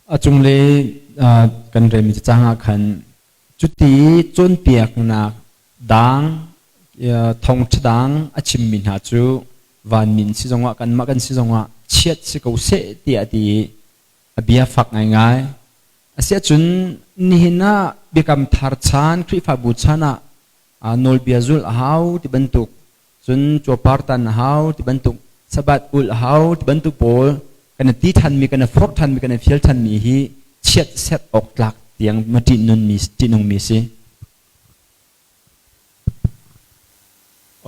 A cunglei kan relmi cacang ah khan cuti cawnpiaknak dang thawngṭha dang a chimmi hna cu vanmi si zongah kanmah kan si zongah chiat si ko seh tiah a ti i a bia fak ngaingai. Asiahcun nihin ah Biakam Thar chan, Khrihfabu chan ah nawlbia zulh a hau ti bantuk, cun cuarpar tan a hau ti bantuk, Sabbath ulh a hau ti bantuk pawl kan i ti ṭhanmi, kan i forh ṭhanmi, kan i fial ṭhanmi hi chiat serh awk tlak tiang ma ṭihnunmi ṭihnungmi a si.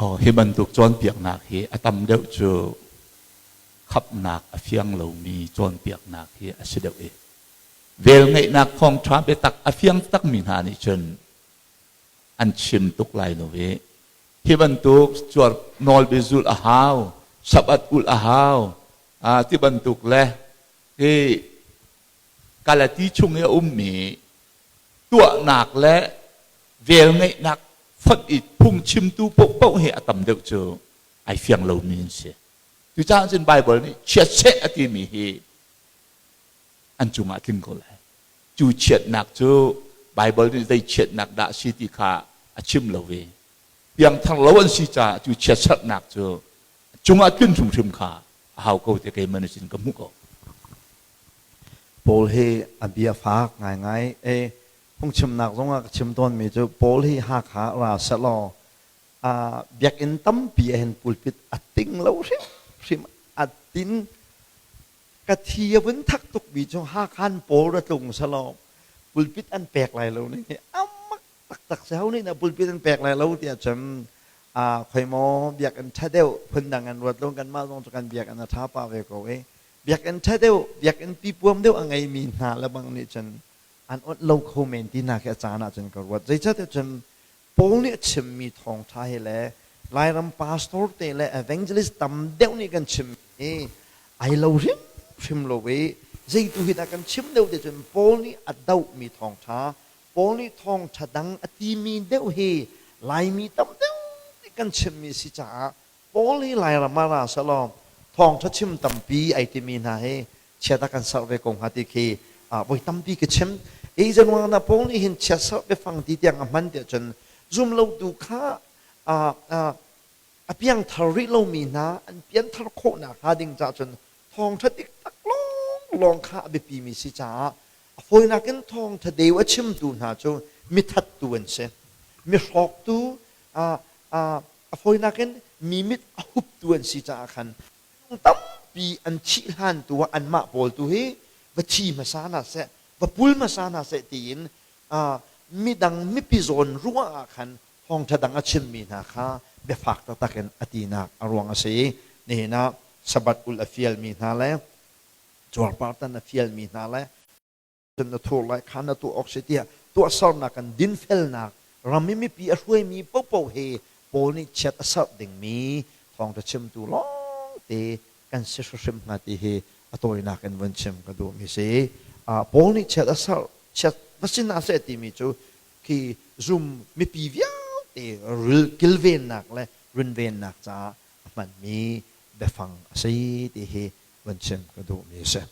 Oh, hi bantuk cawnpiaknak hi a tam deuh cu khamhnak a fiang lomi cawnpiaknak hi a si deuh i velngeihnak thawngṭha biatak a fiang takmi hna nih cun an chim tuk lai lo i hi bantuk cuar nawlbia zulh a hau, Sabbath ulh a hau, ti bantuk le hi Galati chung i a ummi tuahnak le velngeihnak fonh i phungchimtu paohpaoh hi a tam deuh cu ai fiang lomi an si. Cucaah cun Baibal nih chiatseh a timi hi an cungah a tling ko lai. Cu chiatnak cu Baibal nih zei chiatnak dah a si ti kha a chim lo i piangthar lo an si caah cu chiatserhnak cu cungah tlun hrimhrim kha a hau ko ti keimah nih cun ka hmuh ko. Paul hi a bia fak ngaingai. E phungchimnak zongah ka chim tawnmi cu Paul hi Hakha ra sehlaw biakinn tampi ah hin pulpit a ting lo hrimhrim a tin ka thi a vun thak tukmi cu Hakhan Paul ra tlung sehlaw pulpit an pek lai lo ning hi amak taktak si ho nih na pulpit an pek lai lo tiah cun khoi maw biakinn ṭha deuh phundang an ruat lo kanmah zong cu kan biakinn a ṭha pah ve ko i biakinn ṭha deuh biakinn pipuam deuh a ngeimi hna le bang nih cun an onh lo kho men ti nak hi a caan ah cun ka ruat zeicahtiah cun Paul nih a chimmi thawngṭha hi le Lairam pastor te le evangelist tam deuh nih kan chim hi ai lo hrimhrim lo i zeitu hi dah kan chim deuh ti cun Paul nih a dohmi thawngṭha Paul nih thawngṭha dang a timi deuh hi Laimi tam deuh nih kan chimmi si caah Paul hi Lairam ah ra selaw thawngṭha chim tampi ai timi hna hi chiat a kan serh ve ko hnga ti khi voi tampi ka chim. Ei zanuang na Paul nih hin chiat serh biafang ti tiang a hman tiah cun zumlotu kha a piangthar rih lomi hna an pianthar khawhnak hnga ding caah cun thawngṭha dik tak lawnglawng kha a biapimi si caah A fawinak in thawngṭha deu a chimtu hna cu mithattu an si. Mi hrawktu, a fawinak in mi mit a huptu an si caah khan minung tampi an thih hlan tu ah anmah pawl tu hi va thi hmasa hna seh, va pul hmasa hna seh tiin midang mipi zawn ruah ah khan thawngṭha dang a chimmi hna kha biafak taktak in a tinak a ruang a si. Nihin ah Sabbath ulh a fialmi hna le cuarpar tan a fialmi hna le cun na thur lai kha na tuah awk si tiah tuahsernak kan dinfelnak ram i mipi a hruaimi popo he Paul nih chiat a serh dingmi thawngṭha chimtu lawngte kan si hrimhrim hnga ti hi a tawinak in vun chim ka duhmi si. Paul nih chiat a serh chiat va si hna seh timi cu khi zum mipi vialte kilvennak le runvennak caah a hmanmi biafang a si ti hi vun chim ka duhmi a si.